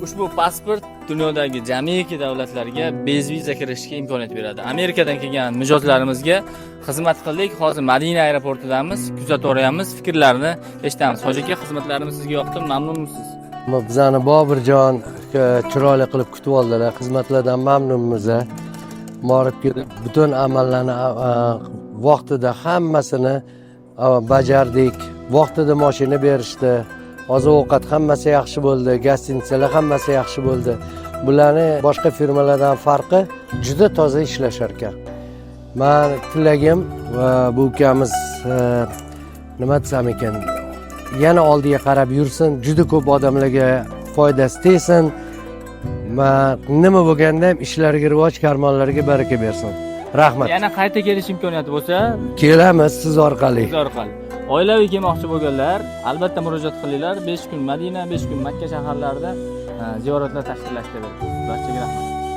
Ushbu pasport dunyodagi jamiki davlatlarga bezviza kirishga imkoniyat beradi. Amerikadan kelgan mijozlarimizga xizmat qildik. Hozir Madina aeroportidamiz, kuzatib, fikrlarini eshitamiz. Hoji aka, xizmatlarimiz sizga yoqdimi, mamnunmisiz? Bizani Boburjon chiroyli qilib kutib oldilar. Xizmatlardan mamnunmiz. Borib kelib butun amallarni vaqtida hammasini bajardik. Vaqtida moshina berishdi. Oziq ovqat hammasi yaxshi bo'ldi, гостиница lar hammasi yaxshi bo'ldi. Bularni boshqa firmalardan farqi, juda toza ishlashar ekan. Man tilagim va bu ukamiz, nima desam ekan, yana oldiga qarab yursin, juda ko'p odamlarga foydasi tegsin. Man nima bo'lganda ham ishlariga rivoj, karmonlariga baraka bersin. Rahmat. Yana qayta kelish imkoniyati bo'lsa, Kelamiz siz orqali. Biz orqali. Oilaviy kelmoqchi bo'lganlar albatta murojaat qilinglar. 5 kun Madina, 5 kun Makka shaharlarida ziyoratlar tashkillashtiradi. Barchaga rahmat.